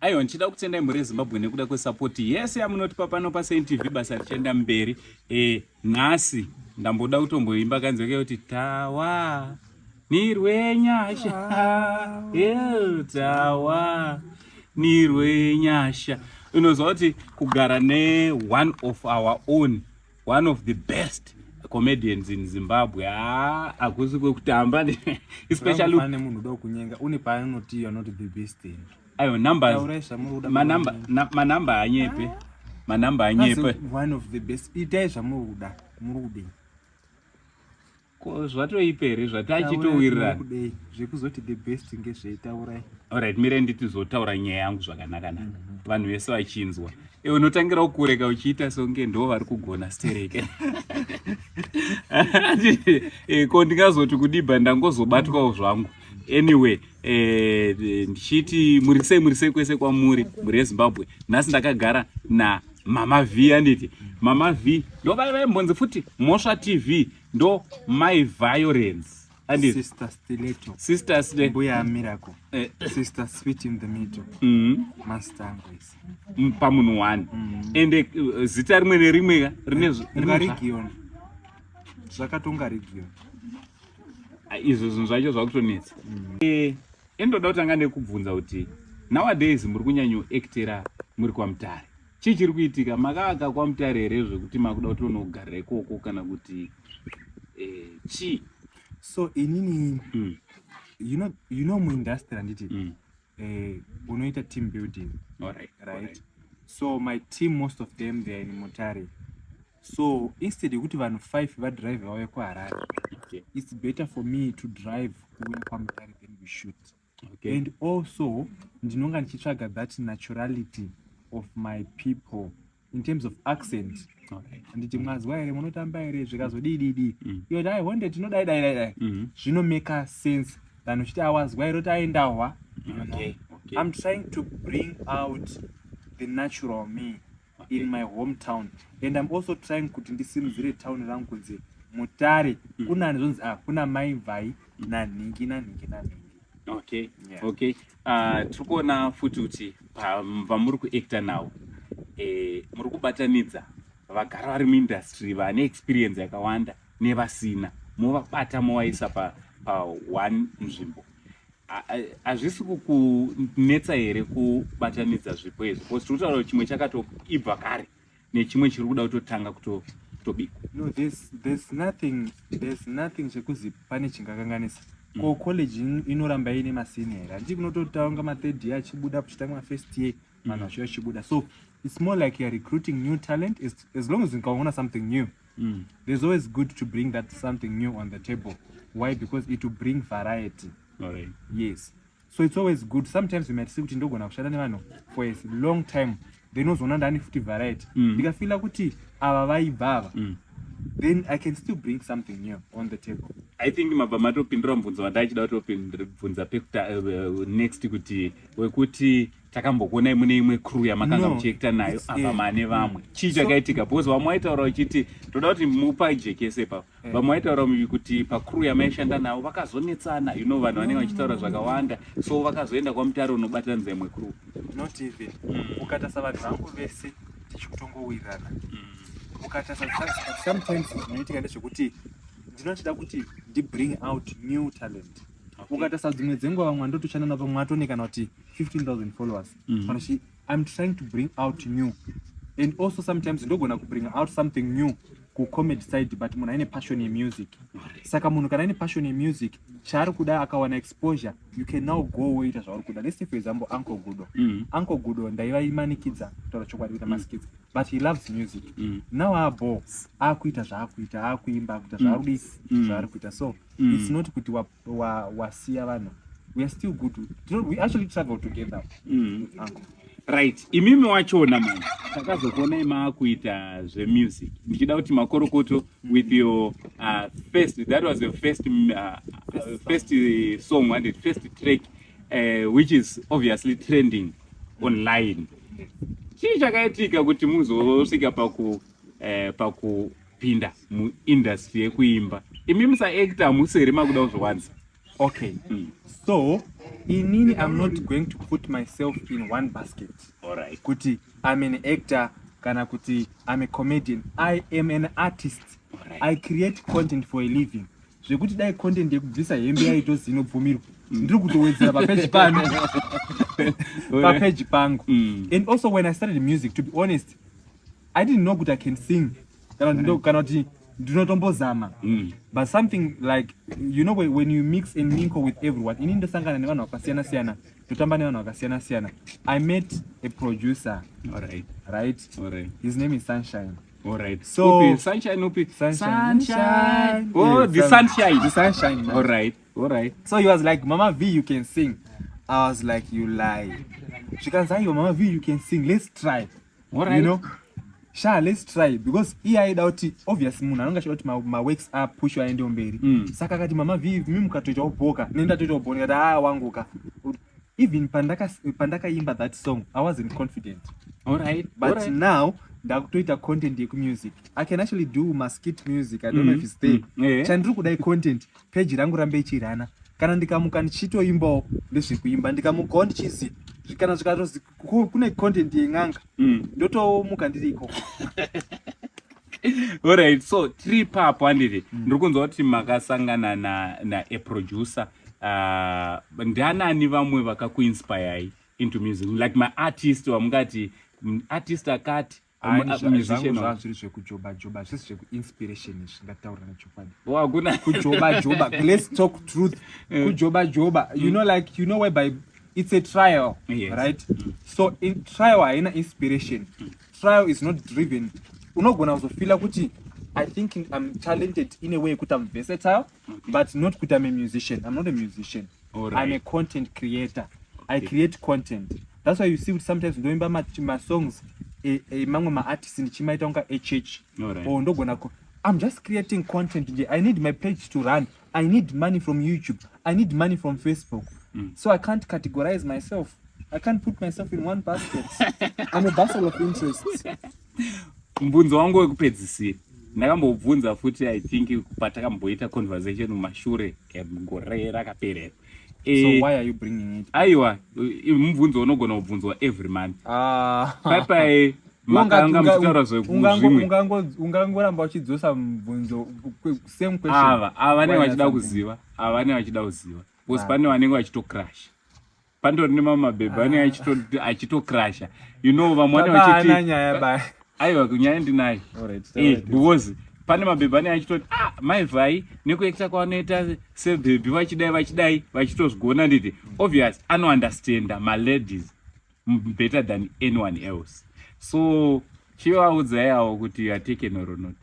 Aiwa, ndichida kutendai mhuri yeZimbabwe nekuda kwesapoti yese yamunotipa pano paSaint TV, basa richienda mberi. Nhasi ndamboda kutomboimba kanzi kekuti tawa nirwe nyasha, tawa nirwe nyasha. Unozwa kuti kugara ne one of our own, one of the best comedians in Zimbabwe, ah, hakusi kwekutamba, especially Pane munhu uda kunyenga une paanoti you are not the best in. Aiwa, numbers. Taurai zvamuri kuda. Manamba manamba anyepe, manamba anyepe. Asi one of the best, itai zvamuri kuda, muri kudei? Ko zvatoipa here zvatachitowirirana? Kudei zvekuzoti the best ngezvei? Taurai. Alright, mire nditizotaura nyaya yangu zvakanaka-naka, vanhu vese vachinzwa. Iwe unotangira kukureka uchiita songe ndo vari kugona stereke. Ko ndingazoti kudibha ndangozobatwawo zvangu. Anyway, ndichiti muri sei, muri sei kwese kwamuri, mhuri yeZimbabwe? Nhasi ndakagara na Mama V, anditi Mama V ndo vai vaimbonzi futi Mosva TV, ndo My Violence, anditi? Sister Stiletto. Sister Stiletto. Mbuya Miracle. Sister Sweet in the middle. Master Angwes. Pamunhu one. Ende zita rimwe nerimwe ka rine Unga region. Zvakatonga region. Ah, izvo zvinhu zvacho zvakutonetsa. Endoda kutanga nekubvunza kuti nowadays muri kunyanyoactera muri kwaMutare. Chii chiri kuitika? Makavaka kwaMutare here zvekuti makuda kuti unogarira ikoko, kana kuti chii? So inini, you know muindustry, handiti, unoita team building. Right? So my team, most of them, they are in Mutare. So instead yekuti vanhu 5 vadrive vauye kuHarare, it's better for me to drive kuuya kwaMutare, then we shoot. And also ndinonga ndichitsvaga that naturality of my people in terms of accent. Handiti mwazwa here, munotamba here, zvikazodii dii. Iyo dai honde tinodai dai dai dai. Zvinomeka sense than uchiti awazwa here kuti aendahwa. I'm trying to bring out the natural me in my hometown, and I'm also trying kuti ndisimudzire town rangu kunzi Mutare. Kunani zvonzi, ah, kuna Mai Vhai nanhingi nanhingi nanhingi. Okay, tiri kuona futi kuti pamuri kuacta now, muri kubatanidza vagara vari muindustry vane experience yakawanda nevasina, movabata movaisa pa one nzvimbo. Hazvisi kukunetsa here kubatanidza zvipo izvi? Because tiri kutaura kuti chimwe chakatoibva kare nechimwe chiri kuda kutotanga kutobikwa. No, there's nothing chekuzi pane chingakanganisa. Ko college inoramba iine masini here? Handiti kunototanga mathird year achibuda, kuchitanga mafirst year, vanhu vachiuya vachibuda. So it's more like you're recruiting new talent. As long as ukaona something new, there's always good to bring that something new on the table. Why? Because it will bring variety. Yes, so it's always good. Sometimes you might see kuti ndogona kushanda nevanhu for a long time, then uzoona ndani futi variety. Ndikafeela kuti ava vaibva ava, then I can still bring something new on the table. I think mabva matopindura mubvunzo wandaichida kutobvunza pekuta next, kuti wekuti takambokuonai mune imwe crew yamakanga No, muchiacta nayo, apa mane vamwe. Chii chakaitika? Because vamwe vaitaura uchiti toda kuti mupajekese pa vamwe vaitaura kuti pacrew yamaishanda navo vakazonetsana, vanhu vanenge vachitaura zvakawanda, so vakazoenda kwaMutare unobatanidza imwe crew. Not even. Ukatarisa vanhu vangu vese tichikutongowirirana. Ukatarisa, sometimes zvinoitika ndezvekuti ndinochida kuti ndibring out new talent. Ukatarisa dzimwe dzenguva vamwe vandotoshanda navo, pamwe atone kana kuti 15,000 followers. Kana I'm trying to bring out new, and also sometimes ndogona kubring out something new kucomedy side, but munhu aine passion yemusic. Saka munhu kana aine passion yemusic, chaari kuda akawana exposure, you can now go woita zvauri kuda. Let's say, for example, Uncle Gudo. Uncle Gudo ndaivaimanikidza kutaura chokwadi kuita maskits, but he loves music. Now abo akuita zvaakuita, akuimba, akuita zvaari kudii, zvaari kuita. So it's not kuti wasiya vanhu. We are still good. We actually travel together with Uncle. Right, imimi wachona mani takazokuonai maakuita zvemusic. Ndichida kuti makorokoto with your first, that was your first first song and first track, which is obviously trending online. Chii chakaitika kuti muzosvika pakupinda muindustry yekuimba? Imi musaacta, hamusi here makuda kuzviwanza? Okay. So inini, I'm not going to put myself in one basket kuti I'm an actor kana kuti I'm a comedian. I am an artist. I create content for a living. Zvekuti dai content yekubvisa hembe yaitozi inobvumirwa, ndiri kutowedzera papeji pano, papeji pangu. And also, when I started music, to be honest, I didn't know kuti I can sing kana kuti ndinotombozama. But something like, when you mix and mingle with everyone, ini ndosangana nevanhu vakasiyana siyana, ndotamba nevanhu vakasiyana siyana. I met a producer, right? His name is Sunshine. Upi, Sunshine upi? Sunshine. Sunshine. Oh, Yeah, the Sunshine. The Sunshine, man. All right. So he was like, "Mama V, you can sing." I was like, "You lie." Zvikanzi, "Aiwa, Mama V, you can sing, let's try." Sha, let's try, because iye aida kuti, obviously, munhu anonge achida kuti maworks apushwe aendewo mberi. Saka akati, "Mama V, mi mukatoitawo boka nendatoitawo boka." Ndikati, "Aa, wanguka." Even pandakaimba that song, I wasn't confident. But now ndakutoita content yekumusic. I can actually do maskit music. I don't know if it's there. Chandiri kudai, content page rangu rambe ichirana. Kana ndikamuka ndichitoimbawo ndezvekuimba, ndikamukawo ndichizi, kana zvikatozi kune content yen'anga, ndotomuka ndiri ikoko. Alright, so tiri ipapo, handiti? Ndiri kunzwa kuti makasangana na a producer. Ndianani vamwe vakakuinspirei into music, like maartist wamungati, artist akati, musician? Zvangu zviri zvekujoba joba, zvisi zvekuinspiration izvi, ngataura nechokwadi. Hakuna. Kujoba joba, let's talk truth. Kujoba joba, like, whereby it's a trial, right? So in trial haina inspiration. Trial is not driven. Unogona kuzofeela kuti I think I'm talented in a way yekuti I'm versatile, but not kuti I'm a musician. I'm not a musician. I'm a content creator. I create content. That's why you see kuti sometimes ndoimba masongs emamwe maartist ndichimaita kunga echurch or ndogona I'm just creating content nje. I need my page to run. I need money from YouTube. I need money from Facebook. So I can't categorize myself. I can't put myself in one basket. I'm a bustle of interests. Mubvunzo wangu wekupedzisira ndakambobvunza futi, I think patakamboita conversation mumashure gore rakaperera. So why are you bringing it? Aiwa, mubvunzo unogona kubvunzwa every month. Ah. Paipai makanga muchitaura zvimwe. Ungangoramba uchidzosa mubvunzo, same question. Ava vanenge vachida kuziva, ava vanenge vachida kuziva because pane vanenge vachitocrash, pandori nemamwe mabhebhi anenge achitocrasha, vamwe vanenge vachiti nyaya ba. Aiwa, nyaya ndinayo. Because pane mabhebhi anenge achitoti, "Ah, maivhai nekuekta kwavanoita sebhebhi, vachidai vachidai, vachitozvigona." Nditi obvious anounderstanda maladies better than anyone else, so chivaudzai avo kuti you are taken or not.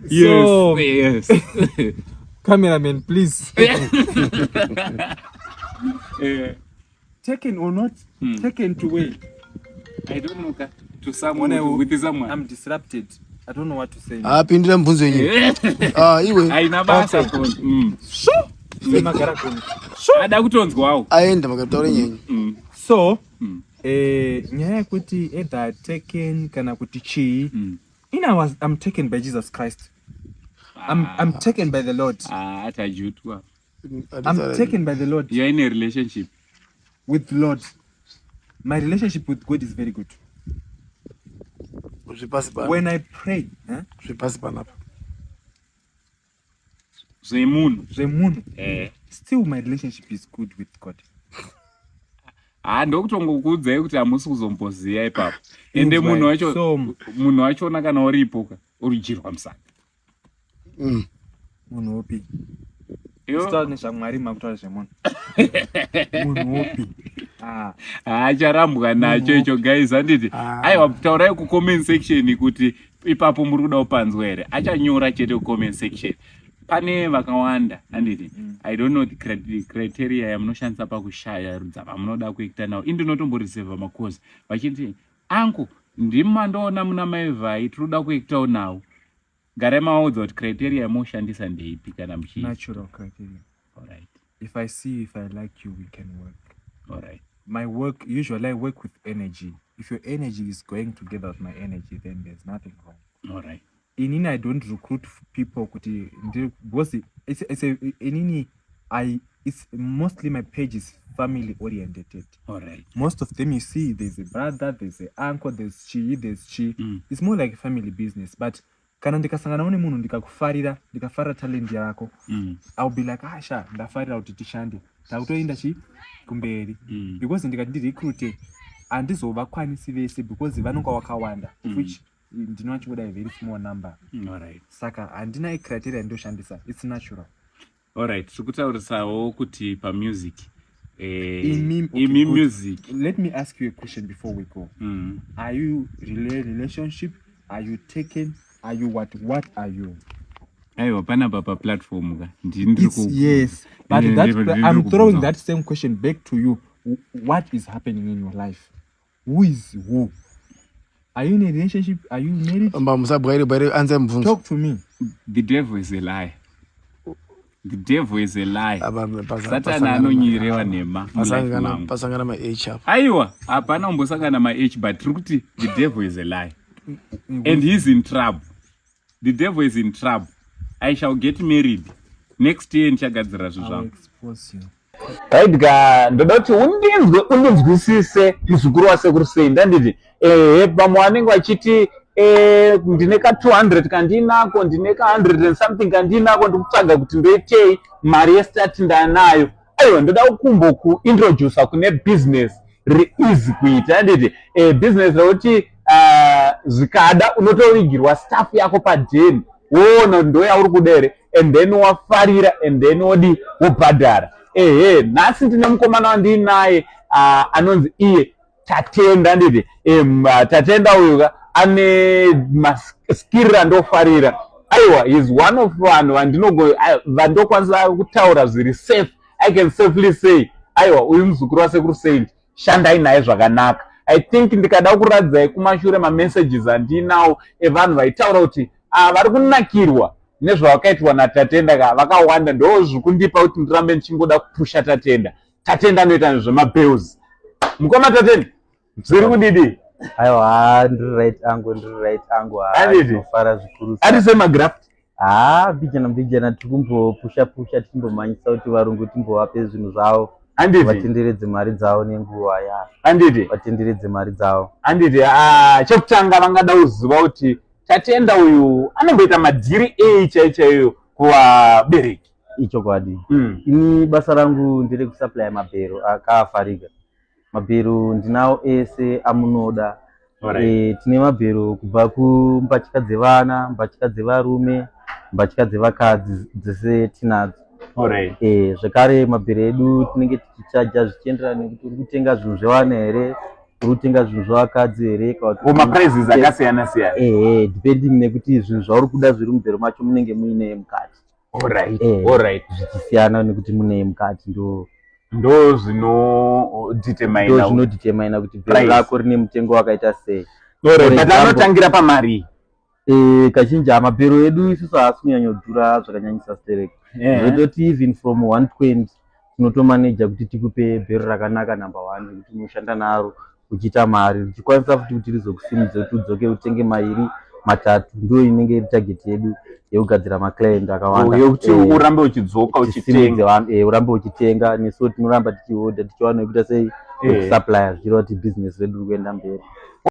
So, Yes. Cameraman, please. Taken or not, taken to where? I don't know ka, to someone, with someone. I'm disrupted. I don't know what to say. Apindira mubvunzo yenyu. Ah, iwe. Haina basa phone. Semagara kuni. Ada kutonzwawo. Aenda makataura nyenyu. So, nyaya yekuti either taken kana kuti chii, in I'm taken by Jesus Christ. I'm taken by the Lord. Ah, tajutwa. I'm taken by the Lord. You are in a relationship? With the Lord. My relationship with God is very good. Zvipasi pana. When I pray, eh? Zvipasi panapa. Zvemunhu. Zvemunhu. Still my relationship is good with God. Ha, ndokutongokuudzai kuti hamusi kuzomboziya ipapo. Ende munhu wacho, munhu wachona kana uripo ka, uri musaka. Munhu upi? Sitaura nezvaMwari, makutaura zvemunhu. Munhu upi? Ah. Haacharambwa nacho icho, guys, handiti? Ah. Aiwa, taurai kucomment section kuti ipapo muri kuda kupanzwa here. Achanyora chete kucomment section. Pane vakawanda, handiti? I don't know the criteria yamunoshandisa pakushaya rudza vamunoda kuita nawo. Indinotomboreceiva macalls vachiti, "Angu, ndimi mandoona muna Maivhai, tiri kuda kuactawo nawo." Garai mavaudza kuti criteria yamunoshandisa ndeipi kana muchi Natural criteria. If I see, if I like you, we can work. My work, usually I work with energy. If your energy is going together with my energy, then there's nothing wrong. All right. Inini I don't recruit people kuti ndiri, because it's a, inini I it's mostly my page is family oriented. Most of them you see, there's a brother, there's a uncle, there's chi, there's chi. It's more like a family business, but kana ndikasanganawo nemunhu, ndikakufarira, ndikafarira talent yako, I'll be like, "Ah, sha, ndafarira kuti tishande, takutoenda chi kumberi." Because ndikati ndirecruite, handizovakwanisi vese because vanonga wakawanda, which ndinochingoda a very small number. Saka handina icriteria yandoshandisa, it's natural. Alright, tiri kutaurisawo kuti pamusic, Okay, imi good. music. Let me ask you a question before we go. Are you relationship? Are you taken? Are you what? What are you? Aiwa, panapa paplatform ka ndini ndiri Yes, but that I'm throwing that same question back to you. What is happening in your life? Who is who? Are you in a relationship? Are you married? Mba musabwaire bwaire, anze mubvunzo. Talk to me. The devil is a lie, the devil is a lie. Apa, Satani anonyirewa nhema mulife mangu. pasangana ma-h apa. Aiwa, hapana kumbosangana ma-h, but tiri kuti the devil is a lie and he's in trouble. The devil is in trouble. I shall get married next year, ndichagadzira zvinhu I will zvangu. expose you. Right ka, ndoda kuti undinzwe, undinzwisise, muzukuru wasekuru. Sei ndanditi ehe, vamwe vanenge vachiti, ndine ka 200 kandinako, ndine ka 100 and something kandinako, ndikutsvaga kuti ndoitei, mari yestart ndanayo. Aiwa, ndoda kumbokuintroduca kune business riri easy kuita, handiti? Business rekuti zvikada unotovigirwa staff yako padheni, woona kuti ndo yauri kuda here, and then wafarira, and then wodi wobhadhara. Ehe, nhasi ndine mukomana wandinaye, anonzi iye Tatenda, handiti? Tatenda uyu ka ane maskiri andofarira. Aiwa, is one of vanhu vandokwanisa kutaura zviri safe. I can safely say, aiwa, uyu muzukuru wasekuru Saint, shandai naye zvakanaka. I think ndikada kuratidzai kumashure mamessages andinawo evanhu vaitaura kuti, ah, vari kunakirwa nezvavakaitwa naTatenda ka, vakawanda. Ndo zvikundipa kuti ndirambe ndichingoda kupusha Tatenda. Tatenda anoita nezvemabales. Mukoma Tatenda, zviri kudidi? Aiwa, ndiri right angu, ndiri right angu. Handiti? Ndinofara zvikuru. Ari semagraft. Haa, mbijana mbijana, tiri kumbopusha pusha, tichimbomhanyisa kuti varungu timbovape zvinhu zvavo. Handiti? Vatenderedze mari dzavo nenguva ya. Handiti? Vatenderedze mari dzavo. Handiti? Ah, chekutanga vangada kuziva kuti Tatenda uyu anomboita madhiri ei chaiyo chaiyo kuvabereki? Ichokwadi. Ini basa rangu nderekusupply mabhero akaafarika. Mabhero ndinawo ese amunoda. Tine mabhero kubva kumbatya dzevana, mbatya dzevarume, mbatya dzevakadzi, dzese tinadzo. Zvekare mabhero edu tinenge tichichaja zvichienderana nekuti uri kutenga zvinhu zvevana here, uri kutenga zvinhu zvevakadzi here, kana kuti Maprices akasiyana siyana. Ehe, depending nekuti zvinhu zvauri kuda zviri mubhero macho munenge muine mukati. Zvichisiyana nekuti munei mukati, ndo Ndo zvinodetermina. Ndo zvinodetermina kuti bhero Price. rako rine mutengo wakaita sei. But For example, anotangira pamari? Kazhinji mabhero edu isusu haasi kunyanyodhura zvakanyanyisa stereki. Zvototi even from 120 tinotomaneja kuti tikupe bhero rakanaka, number one, rekuti unoshanda naro uchiita mari, richikwanisa futi kuti rizokusimudze kuti udzoke utenge mairi, matatu. Ndo inenge iri target yedu yekugadzira maclient akawanda. Oh, yekuti urambe uchidzoka tisimudze uchitenga. Vanhu, urambe uchitenga, nesuwo tinoramba tichihodha, tichiwana yekuita sei, yekusupplya, zvichireva kuti business redu riri kuenda mberi.